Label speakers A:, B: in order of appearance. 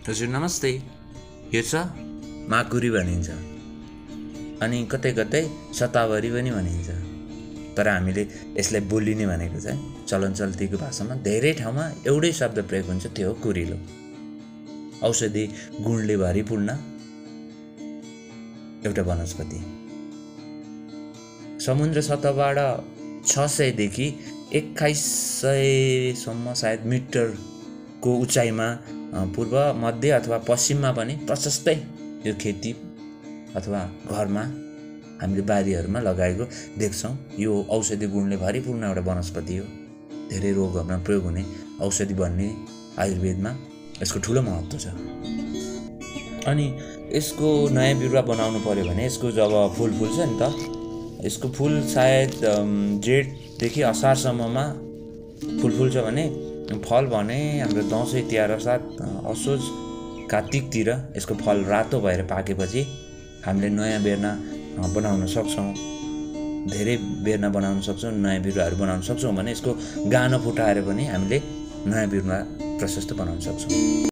A: हजुर नमस्ते। यो छ माकुरी भनिन्छ अनि कतै कतै सतावरी पनि भनिन्छ। तर हामीले यसलाई बोलिने भनेको चाहिँ चलन चल्तीको भाषामा धेरै ठाउँमा एउटै शब्द प्रयोग हुन्छ, त्यो हो कुरिलो। औषधि गुणले भरिपूर्ण एउटा वनस्पति। समुद्र सतहबाट 600 देखि 2100 सम्म सायद मिटरको उचाइमा पूर्व, मध्य अथवा पश्चिममा पनि प्रशस्तै यो खेती अथवा घरमा हामीले बारीहरूमा लगाएको देख्छौँ। यो औषधि गुणले भरिपूर्ण एउटा वनस्पति हो। धेरै रोगहरूमा प्रयोग हुने औषधि बन्ने आयुर्वेदमा यसको ठुलो महत्त्व छ। अनि यसको नयाँ बिरुवा बनाउनु पर्यो भने यसको जब फुल फुल्छ नि त, यसको फुल सायद जेठदेखि असारसम्ममा फुल फुल्छ भने फल भने हाम्रो दसैँ तिहार साथ असोज कार्तिकतिर यसको फल रातो भएर पाकेपछि हामीले नयाँ बेर्ना बनाउन सक्छौँ। धेरै बेर्ना बनाउन सक्छौँ, नयाँ बिरुवाहरू बनाउन सक्छौँ भने यसको गानो फुटाएर पनि हामीले नयाँ बिरुवा प्रशस्त बनाउन सक्छौँ।